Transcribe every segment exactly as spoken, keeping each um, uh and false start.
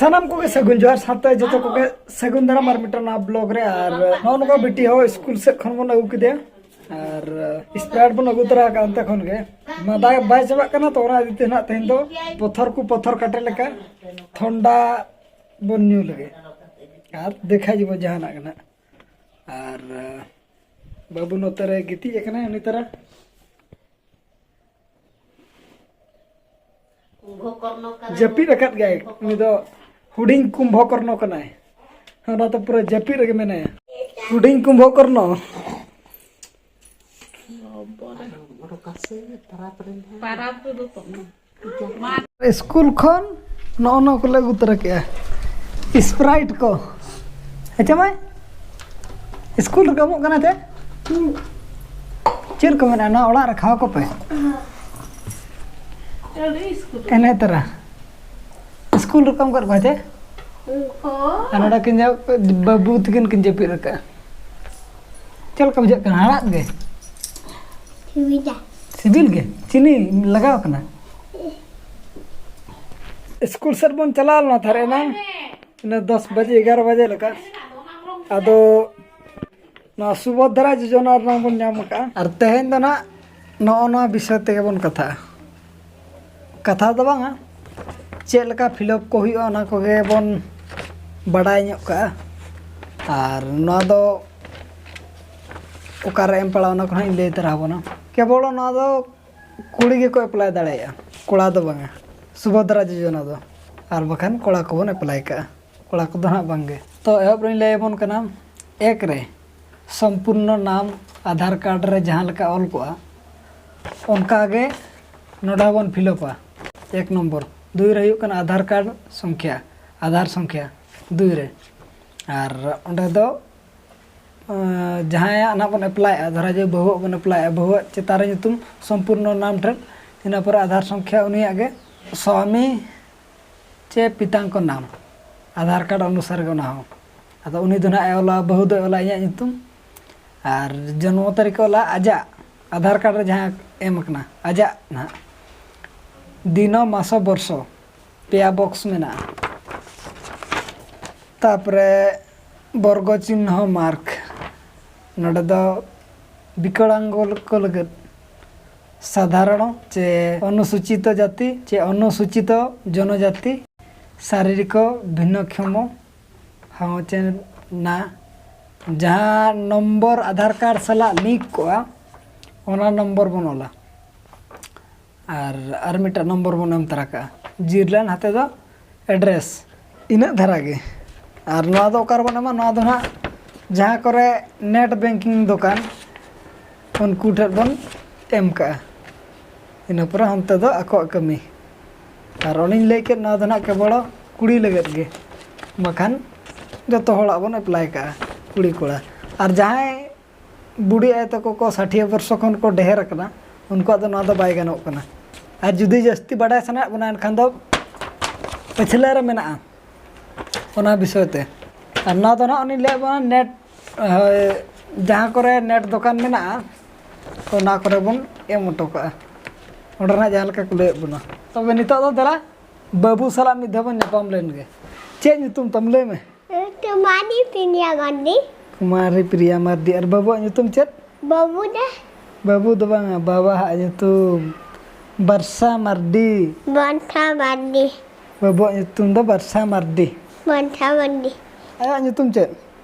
ᱥᱟᱱᱟᱢ ᱠᱚᱜᱮ ᱥᱟᱹᱜᱩᱱ ᱡᱚᱦᱟᱨ, ᱥᱟᱶᱛᱮ ᱡᱚᱛᱚ ᱠᱚᱜᱮ ᱥᱟᱹᱜᱩᱱ ᱫᱟᱨᱟᱢ ᱟᱨ ᱢᱤᱫᱴᱟᱝ ᱱᱟᱣᱟ ᱵᱞᱚᱜ ᱨᱮ᱾ ᱟᱨ ᱱᱚᱜᱼᱚ ᱱᱚᱝᱠᱟ ᱵᱤᱴᱤ ᱦᱚᱸ ᱥᱠᱩᱞ ᱥᱮᱫ ᱠᱷᱚᱱ ᱵᱚᱱ ᱟᱹᱜᱩ ᱠᱮᱫᱮᱭᱟ, ᱟᱨ ᱥᱯᱨᱟᱭᱤᱴ ᱵᱚᱱ ᱟᱹᱜᱩ ᱛᱚᱨᱟ ᱟᱠᱟᱫ ᱚᱱᱛᱮ ᱠᱷᱚᱱ ᱜᱮ᱾ ᱢᱟᱫᱟ ᱵᱟᱭ ᱪᱟᱵᱟᱜ ᱠᱟᱱᱟ, ᱛᱚ ᱚᱱᱟ ᱤᱫᱤ ᱛᱮ ᱱᱟᱜ ᱛᱮᱦᱮᱧ ᱫᱚ ᱯᱚᱛᱷᱚᱨ ᱠᱚ ᱯᱚᱛᱷᱚᱨ ᱠᱟᱴᱮ ᱞᱮᱠᱟ ᱛᱷᱚᱱᱰᱟ ᱵᱚᱱ ᱧᱩ ᱞᱮᱜᱮ, ᱟᱨ ᱫᱮᱠᱷᱟ ᱡᱤᱵᱚ ᱡᱟᱦᱟᱱᱟᱜ ᱜᱮ ᱱᱟᱜ᱾ ᱟᱨ ᱵᱟᱹᱵᱩ ᱱᱚᱛᱮ ᱨᱮ ᱜᱤᱛᱤᱡ ᱟᱠᱟᱱᱟᱭ ᱩᱱᱤ ᱛᱟᱨᱟ᱾ ᱡᱟᱹᱯᱤᱫ ᱟᱠᱟᱫ ᱜᱮᱭᱟᱭ ᱩᱱᱤ ᱫᱚ᱾ ᱦᱩᱰᱤᱧ ᱠᱩᱢᱵᱷᱚᱠᱚᱨᱱᱚ ᱠᱟᱱᱟᱭ, ᱚᱱᱟᱛᱮ ᱯᱩᱨᱟᱹ ᱡᱟᱹᱯᱤᱫ ᱨᱮᱜᱮ ᱢᱮᱱᱟᱭᱟ᱾ ᱦᱩᱰᱤᱧ ᱠᱩᱢᱵᱷᱚᱠᱚᱨᱱᱚ᱾ ᱯᱟᱨᱟᱵᱽ ᱨᱮᱫᱚ ᱛᱚ᱾ ᱥᱠᱩᱞ ᱠᱷᱚᱱ ᱱᱚᱜᱼᱚ ᱱᱚᱣᱟ ᱠᱚᱞᱮ ᱟᱹᱜᱩ ᱛᱚᱨᱟ ᱠᱮᱜᱼᱟ, ᱥᱯᱨᱟᱭᱤᱴ ᱠᱚ᱾ ᱦᱮᱸᱪᱮ ᱢᱟᱹᱭ? ᱥᱠᱩᱞ ᱨᱮᱠᱚ ᱮᱢᱚᱜ ᱠᱟᱱᱟ ᱪᱮ? ᱪᱮᱫ ᱠᱚ ᱢᱮᱱᱟ ᱱᱚᱣᱟ ᱚᱲᱟᱜ ᱨᱮ ᱠᱷᱟᱣᱟ ᱠᱚᱯᱮ? ᱮᱱᱮ ᱛᱟᱨᱟ ᱥᱠᱩᱞ ᱨᱮᱠᱚ ᱮᱢ ᱠᱟᱫ ᱠᱚᱣᱟ ᱪᱮ? ᱟᱨ ᱱᱚᱰᱮ ᱠᱤᱱ ᱡᱟᱹ-, ᱵᱟᱹᱵᱩ ᱛᱟᱹᱠᱤᱱ ᱠᱤᱱ ᱡᱟᱹᱯᱤᱫ ᱟᱠᱟᱫᱼᱟ᱾ ᱪᱮᱫ ᱞᱮᱠᱟ ᱵᱩᱡᱷᱟᱹᱜ ᱠᱟᱱᱟ? ᱦᱟᱲᱦᱟᱫ ᱜᱮ? ᱥᱤᱵᱤᱞᱟ᱾ ᱥᱤᱵᱤᱞ ᱜᱮ? ᱪᱤᱱᱤ ᱞᱟᱜᱟᱣ ᱠᱟᱱᱟ? ᱥᱠᱩᱞ ᱥᱮᱫ ᱵᱚᱱ ᱪᱟᱞᱟᱣ ᱞᱮᱱᱟ ᱛᱟᱦᱞᱮ ᱮᱱᱟᱝ, ᱤᱱᱟᱹ ᱫᱚᱥ ᱵᱟᱡᱮ, ᱮᱜᱟᱨᱚ ᱵᱟᱡᱮ ᱞᱮᱠᱟ᱾ ᱟᱫᱚ ᱱᱚᱣᱟ ᱥᱩᱵᱷᱚᱫᱨᱟ ᱡᱳᱡᱚᱱᱟ ᱨᱮᱱᱟᱜ ᱵᱚᱱ ᱧᱟᱢ ᱟᱠᱟᱫᱼᱟ᱾ ᱟᱨ ᱛᱮᱦᱮᱧ ᱫᱚ ᱱᱟᱜ ᱱᱚᱜᱼᱚ ᱱᱚᱣᱟ ᱵᱤᱥᱚᱭ ᱛᱮᱜᱮ ᱵᱚᱱ ᱠᱟᱛᱷᱟᱜᱼᱟ᱾ ᱠᱟᱛᱷᱟ ᱫᱚ ᱵᱟᱝᱟ, ᱪᱮᱫ ᱞᱮᱠᱟ ᱯᱷᱤᱞᱟᱯ ᱠᱚ ᱦᱩᱭᱩᱜᱼᱟ, ᱚᱱᱟ ᱠᱚᱜᱮ ᱵᱚᱱ ᱵᱟᱰᱟᱭ ᱧᱚᱜ ᱠᱟᱜᱼᱟ᱾ ᱟᱨ ᱱᱚᱣᱟ ᱫᱚ ᱚᱠᱟᱨᱮ ᱮᱢ ᱯᱟᱲᱟᱜᱼᱟ, ᱚᱱᱟ ᱠᱚᱦᱚᱸ ᱤᱧ ᱞᱟᱹᱭ ᱛᱟᱨᱟ ᱟᱵᱚᱱᱟ᱾ ᱠᱮᱵᱚᱞ ᱱᱚᱣᱟ ᱫᱚ ᱠᱩᱲᱤ ᱜᱮᱠᱚ ᱮᱯᱞᱟᱭ ᱫᱟᱲᱮᱭᱟᱜᱼᱟ, ᱠᱚᱲᱟ ᱫᱚ ᱵᱟᱝᱟ, ᱥᱩᱵᱷᱚᱫᱨᱟ ᱡᱳᱡᱚᱱᱟ ᱫᱚ᱾ ᱟᱨ ᱵᱟᱠᱷᱟᱱ ᱠᱚᱲᱟ ᱠᱚᱵᱚᱱ ᱮᱯᱞᱟᱭ ᱠᱟᱜᱼᱟ, ᱠᱚᱲᱟ ᱠᱚᱫᱚ ᱦᱟᱸᱜ ᱵᱟᱝᱜᱮ᱾ ᱛᱚ ᱮᱦᱚᱵ ᱨᱮᱧ ᱞᱟᱹᱭ ᱟᱵᱚᱱ ᱠᱟᱱᱟ, ᱮᱠ ᱨᱮ ᱥᱚᱢᱯᱩᱨᱱᱚ ᱱᱟᱢ ᱟᱫᱷᱟᱨ ᱠᱟᱨᱰ ᱨᱮ ᱡᱟᱦᱟᱸ ᱞᱮᱠᱟ ᱚᱞ ᱠᱚᱜᱼᱟ, ᱚᱱᱠᱟ ᱜᱮ ᱱᱚᱰᱮ ᱦᱚᱸᱵᱚᱱ ᱯᱷᱤᱞᱟᱯᱟ᱾ ᱮᱠ ᱱᱚᱢᱵᱚᱨ᱾ ᱫᱩᱭ ᱨᱮ ᱦᱩᱭᱩᱜ ᱠᱟᱱᱟ ᱟᱫᱷᱟᱨ ᱠᱟᱨᱰ ᱥᱚᱝᱠᱷᱭᱟ, ᱟᱫᱷᱟᱨ ᱥᱚᱝᱠᱷᱭᱟ ᱫᱩᱭ ᱨᱮ᱾ ᱟᱨ ᱚᱸᱰᱮ ᱫᱚ ᱟᱸ, ᱡᱟᱦᱟᱸᱭᱟᱜ ᱱᱟᱜ ᱵᱚᱱ ᱮᱯᱞᱟᱭᱮᱫᱼᱟ, ᱫᱷᱚᱨᱟ ᱡᱮ ᱵᱟᱹᱦᱩᱣᱟᱜ ᱵᱚᱱ ᱮᱯᱞᱟᱭᱮᱫᱼᱟ, ᱵᱟᱹᱦᱩᱣᱟᱜ ᱪᱮᱛᱟᱱ ᱨᱮ ᱧᱩᱛᱩᱢ ᱥᱚᱢᱯᱩᱨᱱᱚ ᱱᱟᱢ ᱴᱷᱮᱱ, ᱤᱱᱟᱹ ᱯᱚᱨᱮ ᱟᱫᱷᱟᱨ ᱥᱚᱝᱠᱷᱭᱟ ᱩᱱᱤᱭᱟᱜ ᱜᱮ, ᱥᱣᱟᱢᱤ ᱪᱮ ᱯᱤᱛᱟᱝᱠᱚ ᱱᱟᱢ, ᱟᱫᱷᱟᱨ ᱠᱟᱨᱰ ᱚᱱᱩᱥᱟᱨ ᱜᱮ ᱚᱱᱟ ᱦᱚᱸ᱾ ᱟᱫᱚ ᱩᱱᱤ ᱫᱚ ᱱᱟᱜ ᱮ ᱚᱞᱟ, ᱵᱟᱹᱦᱩ ᱫᱚᱭ ᱚᱞᱟ ᱤᱧᱟᱹᱜ ᱧᱩᱛᱩᱢ, ᱟᱨ ᱡᱚᱱᱢᱚ ᱛᱟᱹᱨᱤᱠᱷ ᱮ ᱚᱞᱟ ᱟᱡᱟᱜ, ᱟᱫᱷᱟᱨ ᱠᱟᱨᱰ ᱨᱮ ᱡᱟᱦᱟᱸ ᱮᱢ ᱟᱠᱟᱱᱟ ᱟᱡᱟᱜ ᱱᱟᱦᱟᱜ, ᱫᱤᱱᱚ ᱢᱟᱥᱚ ᱵᱚᱨᱥᱚ, ᱯᱮᱭᱟ ᱵᱚᱠᱥ ᱢᱮᱱᱟᱜᱼᱟ᱾ ᱛᱟᱯᱚᱨᱮ ᱵᱚᱨᱜᱚ ᱪᱤᱱᱦᱚ ᱢᱟᱨᱠ, ᱱᱚᱰᱮ ᱫᱚ ᱵᱤᱠᱚᱞᱟᱝᱜᱚ ᱠᱚ ᱞᱟᱹᱜᱤᱫ ᱥᱟᱫᱷᱟᱨᱚᱬ ᱪᱮ ᱚᱱᱩᱥᱩᱪᱤᱛᱚ ᱡᱟᱹᱛᱤ ᱪᱮ ᱚᱱᱩᱥᱩᱪᱤᱛᱚ ᱡᱚᱱᱚᱡᱟᱹᱛᱤ, ᱥᱟᱨᱤᱨᱤᱠᱚ ᱵᱷᱤᱱᱱᱚᱠᱷᱚᱢᱚ ᱦᱚᱸ ᱪᱮ ᱱᱟ, ᱡᱟᱦᱟᱸ ᱱᱚᱢᱵᱚᱨ ᱟᱫᱷᱟᱨ ᱠᱟᱨᱰ ᱥᱟᱞᱟᱜ ᱞᱤᱝᱠ ᱠᱚᱜᱼᱟ, ᱚᱱᱟ ᱱᱚᱢᱵᱚᱨ ᱵᱚᱱ ᱚᱞᱟ᱾ ᱟᱨ ᱟᱨ ᱢᱤᱫᱴᱟᱝ ᱱᱚᱢᱵᱚᱨ ᱵᱚᱱ ᱮᱢ ᱛᱟᱨᱟ ᱠᱟᱜᱼᱟ᱾ ᱡᱤᱨᱞᱟᱱ ᱦᱟᱛᱮ ᱫᱚ ᱮᱰᱨᱮᱥ, ᱤᱱᱟᱹᱜ ᱫᱷᱟᱨᱟ ᱜᱮ᱾ ᱟᱨ ᱱᱚᱣᱟ ᱫᱚ ᱚᱠᱟ ᱨᱮᱵᱚᱱ ᱮᱢᱟ? ᱱᱚᱣᱟ ᱫᱚ ᱱᱟᱦᱟᱜ ᱡᱟᱦᱟᱸ ᱠᱚᱨᱮ ᱱᱮᱴ ᱵᱮᱝᱠᱤᱝ ᱫᱚᱠᱟᱱ, ᱩᱱᱠᱩ ᱴᱷᱮᱱ ᱵᱚᱱ ᱮᱢ ᱠᱟᱜᱼᱟ᱾ ᱤᱱᱟᱹ ᱯᱚᱨᱮ ᱦᱟᱱᱛᱮ ᱫᱚ ᱟᱠᱚᱣᱟᱜ ᱠᱟᱹᱢᱤ᱾ ᱟᱨ ᱚᱱᱮᱧ ᱞᱟᱹᱭ ᱠᱮᱫ, ᱱᱚᱣᱟ ᱫᱚ ᱱᱟᱦᱟᱜ ᱠᱮᱵᱚᱞ ᱠᱩᱲᱤ ᱞᱟᱹᱜᱤᱫ ᱜᱮ, ᱵᱟᱠᱷᱟᱱ ᱡᱚᱛᱚ ᱦᱚᱲᱟᱜ ᱵᱚᱱ ᱮᱯᱞᱟᱭ ᱠᱟᱜᱼᱟ, ᱠᱩᱲᱤ ᱠᱚᱲᱟ᱾ ᱟᱨ ᱡᱟᱦᱟᱸᱭ ᱵᱩᱰᱷᱤ ᱟᱭᱳ ᱛᱟᱠᱚ ᱠᱚ ᱥᱟᱴᱷᱤᱭᱟᱹ ᱵᱚᱨᱥᱚ ᱠᱷᱚᱱ ᱠᱚ ᱰᱷᱮᱨ ᱟᱠᱟᱱᱟ, ᱩᱱᱠᱩᱣᱟᱜ ᱫᱚ ᱱᱚᱣᱟ ᱫᱚ ᱵᱟᱭ ᱜᱟᱱᱚᱜ ᱠᱟᱱᱟ᱾ ᱟᱨ ᱡᱩᱫᱤ ᱡᱟᱹᱥᱛᱤ ᱵᱟᱰᱟᱭ ᱥᱟᱱᱟᱭᱮᱫ ᱵᱚᱱᱟ, ᱮᱱᱠᱷᱟᱱ ᱫᱚ ᱯᱟᱹᱪᱷᱞᱟᱹ ᱨᱮ ᱢᱮᱱᱟᱜᱼᱟ ᱚᱱᱟ ᱵᱤᱥᱚᱭ ᱛᱮ᱾ ᱟᱨ ᱱᱚᱣᱟ ᱫᱚ ᱱᱟᱦᱟᱜ ᱚᱱᱮᱧ ᱞᱟᱹᱭᱟᱫ ᱵᱚᱱᱟ, ᱱᱮᱴ, ᱦᱳᱭ, ᱡᱟᱦᱟᱸ ᱠᱚᱨᱮ ᱱᱮᱴ ᱫᱚᱠᱟᱱ ᱢᱮᱱᱟᱜᱼᱟ, ᱚᱱᱟ ᱠᱚᱨᱮ ᱵᱚᱱ ᱮᱢ ᱦᱚᱴᱚ ᱠᱟᱜᱼᱟ᱾ ᱚᱸᱰᱮ ᱱᱟᱦᱟᱜ ᱡᱟᱦᱟᱸ ᱞᱮᱠᱟ ᱠᱚ ᱞᱟᱹᱭᱮᱫ ᱵᱚᱱᱟ᱾ ᱛᱚᱵᱮ ᱱᱤᱛᱚᱜ ᱫᱚ ᱫᱮᱞᱟ, ᱵᱟᱹᱵᱩ ᱥᱟᱞᱟᱜ ᱢᱤᱫ ᱫᱷᱟᱣ ᱵᱚᱱ ᱧᱟᱯᱟᱢ ᱞᱮᱱ ᱜᱮ᱾ ᱪᱮᱫ ᱧᱩᱛᱩᱢ ᱛᱟᱢ, ᱞᱟᱹᱭ ᱢᱮ? ᱠᱩᱢᱟᱨᱤ ᱯᱨᱤᱭᱟ ᱢᱟᱨᱰᱤ᱾ ᱠᱩᱢᱟᱨᱤ ᱯᱨᱤᱭᱟ ᱢᱟᱨᱰᱤ᱾ ᱟᱨ ᱵᱟᱹᱵᱩᱣᱟᱜ ᱧᱩᱛᱩᱢ ᱪᱮᱫ? ᱵᱟᱹᱵᱩ ᱫᱚ? ᱵᱟᱹᱵᱩ ᱫᱚ ᱵᱟᱝᱟ, ᱵᱟᱵᱟᱣᱟᱜ ᱧᱩᱛᱩᱢ ᱵᱟᱨᱥᱟ ᱢᱟᱨᱰᱤ᱾ ᱵᱟᱱᱴᱷᱟ ᱢᱟᱨᱰᱤ᱾ ᱵᱟᱹᱵᱩᱣᱟᱜ ᱧᱩᱛᱩᱢ ᱫᱚ ᱵᱟᱨᱥᱟ ᱢᱟᱨᱰᱤ᱾ ᱵᱟᱱᱴᱷᱟ ᱢᱟᱨᱰᱤ᱾ ᱟᱭᱟᱜ ᱧᱩᱛᱩᱢ ᱪᱮᱫ?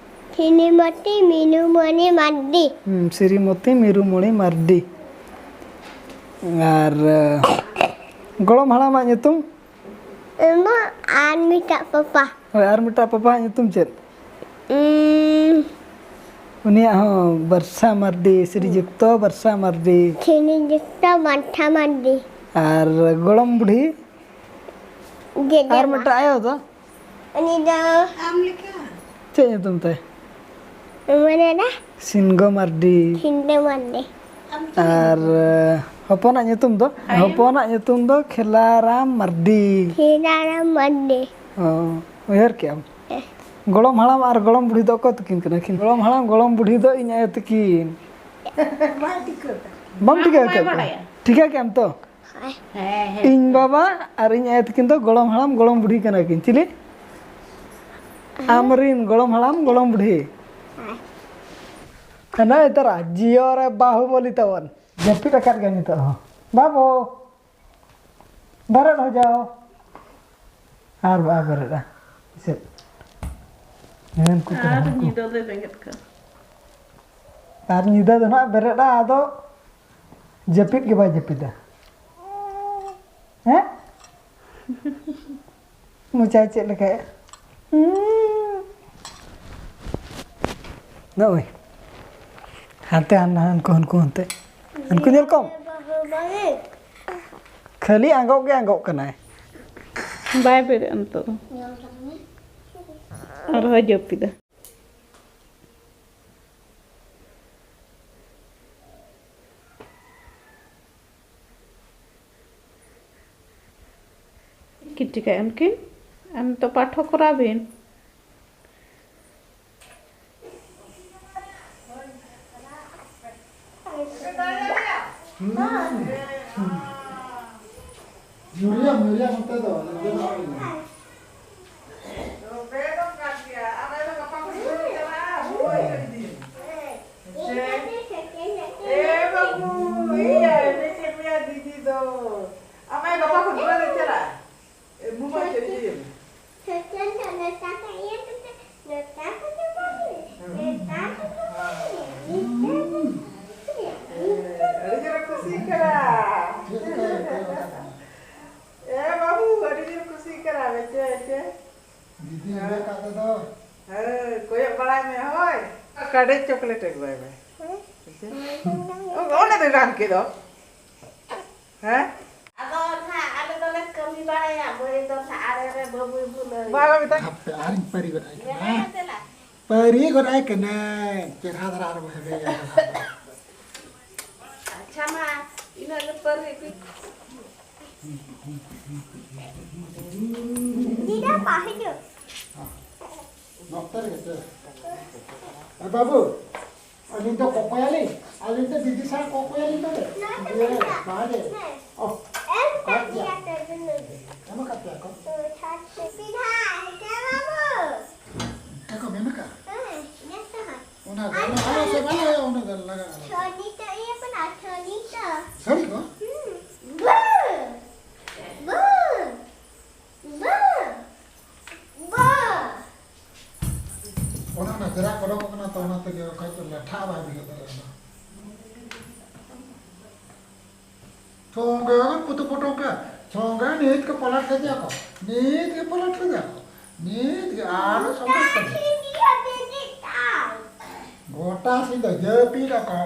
ᱥᱨᱤᱢᱚᱛᱤ ᱢᱤᱨᱩᱢᱚᱬᱤ ᱢᱟᱨᱰᱤ᱾ ᱦᱩᱸ, ᱥᱨᱤᱢᱚᱛᱤ ᱢᱤᱨᱩᱢᱚᱬᱤ ᱢᱟᱨᱰᱤ᱾ ᱟᱨ, ᱮ, ᱜᱚᱲᱚᱢ ᱦᱟᱲᱟᱢᱟᱜ ᱧᱩᱛᱩᱢ? ᱩᱢᱟ ᱟᱨ ᱢᱤᱫᱴᱟᱜ ᱯᱟᱯᱟ᱾ ᱦᱳᱭ, ᱟᱨ ᱢᱤᱫᱴᱟᱜ ᱯᱟᱯᱟᱣᱟᱜ ᱧᱩᱛᱩᱢ ᱪᱮᱫ? ᱩᱸ᱾ ᱩᱱᱤᱭᱟᱜ ᱦᱚᱸ ᱵᱟᱨᱥᱟ ᱢᱟᱨᱰᱤ, ᱥᱨᱤᱡᱩᱠᱛᱚ ᱵᱟᱨᱥᱟ ᱢᱟᱨᱰᱤ᱾ ᱥᱨᱤᱡᱩᱠᱛᱚ ᱵᱟᱨᱥᱟ ᱢᱟᱨᱰᱤ᱾ ᱟᱨ ᱜᱚᱲᱚᱢ ᱵᱩᱰᱷᱤ? ᱡᱮᱡᱮ ᱟᱨ ᱢᱟ᱾ ᱢᱤᱫᱴᱟᱜ ᱟᱭᱳ ᱫᱚ? ᱩᱱᱤ ᱫᱚ ᱟᱢ ᱞᱮᱠᱟ᱾ ᱪᱮᱫ ᱧᱩᱛᱩᱢ ᱛᱟᱭ? ᱢᱟᱱᱮ ᱫᱟ? ᱥᱤᱱᱜᱚ ᱢᱟᱨᱰᱤ᱾ ᱥᱤᱱᱜᱚ ᱢᱟᱨᱰᱤ᱾ ᱟᱨ, ᱮ, ᱦᱚᱯᱚᱱᱟᱜ ᱧᱩᱛᱩᱢ ᱫᱚ? ᱟᱭᱳ᱾ ᱦᱚᱯᱚᱱᱟᱜ ᱧᱩᱛᱩᱢ ᱫᱚ ᱠᱷᱮᱞᱟᱨᱟᱢ ᱢᱟᱨᱰᱤ᱾ ᱠᱷᱮᱞᱟᱨᱟᱢ ᱢᱟᱨᱰᱤ᱾ ᱚ, ᱩᱭᱦᱟᱹᱨ ᱠᱮᱜ ᱟᱢ? ᱦᱮᱸ᱾ ᱜᱚᱲᱚᱢ ᱦᱟᱲᱟᱢ ᱟᱨ ᱜᱚᱲᱚᱢ ᱵᱩᱰᱷᱤ ᱫᱚ ᱚᱠᱚᱭ ᱛᱟᱹᱠᱤᱱ ᱠᱟᱱᱟ ᱠᱤᱱ? ᱜᱚᱲᱚᱢ ᱦᱟᱲᱟᱢ, ᱜᱚᱲᱚᱢ ᱵᱩᱰᱷᱤ ᱫᱚ ᱤᱧ ᱟᱭᱳ ᱛᱟᱹᱠᱤᱱ᱾ ᱵᱟᱭ ᱴᱷᱤᱠᱟᱹ ᱠᱟᱜ᱾ ᱵᱟᱢ ᱴᱷᱤᱠᱟᱹ ᱵᱟᱭ ᱟᱠᱟᱫ ᱠᱚᱣᱟ? ᱵᱟᱲᱟᱭᱟ᱾ ᱴᱷᱤᱠᱟᱹ ᱠᱮᱜ ᱟᱢ ᱛᱚ? ᱦᱮᱸ, ᱦᱮᱸ᱾ ᱤᱧ ᱵᱟᱵᱟ ᱟᱨ ᱤᱧ ᱟᱭᱳ ᱛᱟᱹᱠᱤᱱ ᱫᱚ ᱜᱚᱲᱚᱢ ᱦᱟᱲᱟᱢ, ᱜᱚᱲᱚᱢ ᱵᱩᱰᱷᱤ ᱠᱟᱱᱟ ᱠᱤᱱ᱾ ᱪᱤᱞᱤ? ᱟᱢᱨᱤᱱ ᱜᱚᱲᱚᱢ ᱦᱟᱲᱟᱢ, ᱜᱚᱲᱚᱢ ᱵᱩᱰᱷᱤ᱾ ᱦᱮᱸ᱾ ᱦᱟᱱᱟ ᱱᱮᱛᱟᱨ ᱡᱤᱭᱚ ᱨᱮ ᱵᱟᱦᱩᱵᱚᱞᱤ ᱛᱟᱵᱚᱱ᱾ ᱡᱟᱹᱯᱤᱫ ᱟᱠᱟᱫ ᱜᱮᱭᱟ ᱱᱤᱛᱚᱜ ᱦᱚᱸ᱾ ᱵᱟᱹᱵᱩ, ᱵᱮᱨᱮᱫ ᱦᱚ ᱡᱟᱣ᱾ ᱟᱨ ᱵᱟᱭ ᱵᱮᱨᱮᱫᱼᱟ᱾ ᱪᱮᱫ? ᱦᱮᱸ, ᱩᱱᱠᱩ ᱠᱚ ᱟᱨ ᱦᱟᱹᱱᱠᱩ᱾ ᱧᱤᱫᱟᱹ ᱫᱚᱭ ᱵᱮᱸᱜᱮᱫ ᱠᱟᱜᱼᱟ᱾ ᱟᱨ ᱧᱤᱫᱟᱹ ᱫᱚ ᱱᱟᱦᱟᱜ ᱵᱮᱨᱮᱫᱼᱟ, ᱟᱫᱚ ᱡᱟᱹᱯᱤᱫ ᱜᱮ ᱵᱟᱭ ᱡᱟᱹᱯᱤᱫᱟ᱾ ᱦᱮᱸ? ᱢᱚᱪᱟᱭ ᱪᱮᱫ ᱞᱮᱠᱟᱭᱟ? ᱦᱩᱸ᱾ ᱱᱚᱜᱼᱚᱭ᱾ ᱦᱟᱱᱛᱮ, ᱦᱟᱱ-, ᱦᱟᱱᱠᱩ, ᱦᱟᱱᱠᱩ, ᱦᱟᱱᱛᱮ᱾ ᱦᱟᱱᱠᱩ ᱧᱮᱞ ᱠᱚᱢ᱾ ᱠᱷᱟᱹᱞᱤ ᱟᱸᱜᱚᱜ ᱜᱮ ᱟᱸᱜᱚᱜ ᱠᱟᱱᱟᱭ᱾ ᱵᱟᱭ ᱵᱮᱨᱮᱫᱼᱟ ᱱᱤᱛᱚᱜ ᱫᱚ᱾ ᱟᱨᱦᱚᱸᱭ ᱡᱟᱹᱯᱤᱫᱟ᱾ ᱪᱮᱫ ᱪᱤᱠᱟᱹᱭᱮᱫᱼᱟ ᱩᱱᱠᱤᱱ? ᱟᱨ ᱱᱤᱛᱚᱜ ᱯᱟᱴᱷ ᱦᱚᱸ ᱠᱚᱨᱟᱣ ᱵᱤᱱ᱾ ᱧᱩᱨᱤᱭᱟᱢ, ᱧᱩᱨᱤᱭᱟᱢ ᱚᱱᱛᱮ ᱫᱚ, ᱱᱚᱛᱮ ᱫᱚ ᱟᱞᱚᱢ ᱧᱩᱨᱩᱭᱟ᱾ ᱛᱚᱵᱮ ᱫᱚ ᱠᱟᱱ ᱜᱮᱭᱟ᱾ ᱟᱨ ᱟᱭᱳ ᱫᱚ ᱜᱟᱯᱟ ᱠᱷᱚᱱ ᱥᱠᱩᱞ ᱮ ᱪᱟᱞᱟᱜᱼᱟ᱾ ᱦᱳᱭ, ᱦᱳᱭ, ᱫᱤ᱾ ᱦᱮᱸ᱾ ᱮ ᱵᱟᱹᱵᱩ, ᱤᱭᱟᱹ, ᱮᱱᱮᱡ ᱮᱫ ᱢᱮᱭᱟ ᱫᱤᱫᱤ ᱫᱚ᱾ ᱟᱢ ᱟᱭᱳ ᱜᱟᱯᱟ ᱠᱷᱚᱱ ᱥᱠᱩᱞ ᱮ ᱪᱟᱞᱟᱜᱼᱟ᱾ ᱮ, ᱢᱩ ᱢᱟ ᱪᱮᱫ ᱤᱭᱟᱹ? ᱟᱹᱰᱤ ᱡᱳᱨᱮ ᱠᱩᱥᱤᱜ ᱠᱟᱱᱟ᱾ ᱮ ᱵᱟᱹᱵᱩ, ᱟᱹᱰᱤ ᱡᱳᱨᱮ ᱠᱩᱥᱤᱜ ᱠᱟᱱᱟ᱾ ᱵᱮᱪᱮ, ᱵᱮᱪᱮ᱾ ᱫᱤᱫᱤ ᱮᱱᱮᱡ ᱠᱟᱜ ᱛᱮᱫᱚ᱾ ᱦᱳᱭ, ᱠᱚᱭᱚᱜ ᱵᱟᱲᱟᱭ ᱢᱮ, ᱦᱳᱭ᱾ ᱠᱟᱰᱮᱡ ᱪᱚᱠᱞᱮᱴ ᱟᱹᱜᱩᱣᱟᱭ ᱢᱮ᱾ ᱚ, ᱚᱸᱰᱮ ᱫᱚᱭ ᱜᱟᱱ ᱠᱮᱫ ᱫᱚ᱾ ᱦᱮᱸ? ᱟᱫᱚ ᱱᱟᱦᱟᱜ ᱟᱞᱮ ᱫᱚᱞᱮ ᱠᱟᱹᱢᱤ ᱵᱟᱲᱟᱭᱟ, ᱢᱟᱹᱭ ᱫᱚ ᱱᱟᱦᱟᱜ ᱟᱲᱮ ᱨᱮ ᱵᱟᱹᱵᱩᱭ ᱵᱷᱩᱞᱟᱹᱣ᱾ ᱵᱟᱭ ᱢᱮᱛᱟᱭ᱾ ᱦᱟᱯᱮ, ᱟᱨᱤᱧ ᱯᱟᱹᱨᱤ ᱜᱚᱫ ᱟᱭ ᱠᱟᱱᱟ᱾ ᱢᱮᱱᱟᱭᱟ ᱫᱮᱞᱟ᱾ ᱯᱟᱹᱨᱤ ᱜᱚᱫ ᱟᱭ ᱠᱟᱹᱱᱟᱹᱧ᱾ ᱪᱮᱦᱨᱟ ᱫᱷᱟᱨᱟ ᱟᱨ ᱵᱚ ᱦᱮᱸᱫᱮᱭᱟ᱾ ᱟᱪᱪᱷᱟ ᱢᱟ, ᱤᱱᱟᱹᱜ ᱜᱮ ᱯᱟᱹᱨᱤ ᱤᱫᱤ᱾ ᱫᱤᱫᱟ ᱯᱟ ᱦᱤᱡᱩᱜ᱾ ᱱᱚᱛᱮ ᱨᱮᱜᱮ ᱥᱮ᱾ ᱮ ᱵᱟᱹᱵᱩ, ᱟᱹᱞᱤᱧ ᱫᱚ ᱠᱚᱠᱚᱭᱟᱞᱤᱧ, ᱟᱹᱞᱤᱧ ᱫᱚ ᱫᱤᱫᱤ ᱥᱟᱶ ᱠᱚᱠᱚᱭᱟᱞᱤᱧ ᱫᱚ᱾ ᱱᱚᱛᱮ ᱤᱭᱟᱹ, ᱠᱷᱚᱱᱟᱜ᱾ ᱵᱟᱦᱨᱮ᱾ ᱦᱮᱸ᱾ ᱚ, ᱮᱢ ᱠᱟᱜ ᱯᱮᱭᱟ ᱠᱚ? ᱮᱢ ᱠᱟᱜ ᱯᱮᱭᱟ ᱠᱚ? ᱥᱤᱫᱷᱟ ᱦᱮᱡ ᱵᱟᱹᱵᱩ᱾ ᱪᱮᱨᱟᱜ ᱚᱰᱚᱠᱚᱜ ᱠᱟᱱᱟ ᱛᱚ, ᱚᱱᱟ ᱛᱮᱜᱮ ᱵᱟᱠᱷᱟᱡ ᱫᱚ ᱞᱮᱴᱷᱟ ᱵᱟᱭ ᱵᱩᱡᱷᱟᱹᱣ ᱫᱟᱲᱮᱭᱟᱜᱼᱟ᱾ ᱥᱚᱸᱜᱮ ᱜᱮ ᱯᱩᱛᱩ ᱯᱩᱴᱩ ᱠᱮ, ᱥᱚᱸᱜᱮ ᱱᱤᱛ ᱜᱮ ᱯᱟᱞᱟᱴ ᱠᱮᱫᱮᱭᱟ ᱠᱚ, ᱱᱤᱛ ᱜᱮ ᱯᱟᱞᱟᱴ ᱠᱮᱫᱮᱭᱟ ᱠᱚ, ᱱᱤᱛ ᱜᱮ ᱟᱨ ᱥᱚᱸᱜᱮ ᱠᱮᱫᱮᱭᱟ᱾ ᱜᱚᱴᱟ ᱥᱤᱧ ᱫᱚ ᱡᱟᱹᱯᱤᱫ ᱟᱠᱚ᱾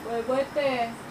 ᱵᱟᱹᱭ ᱵᱟᱹᱭ ᱛᱮ᱾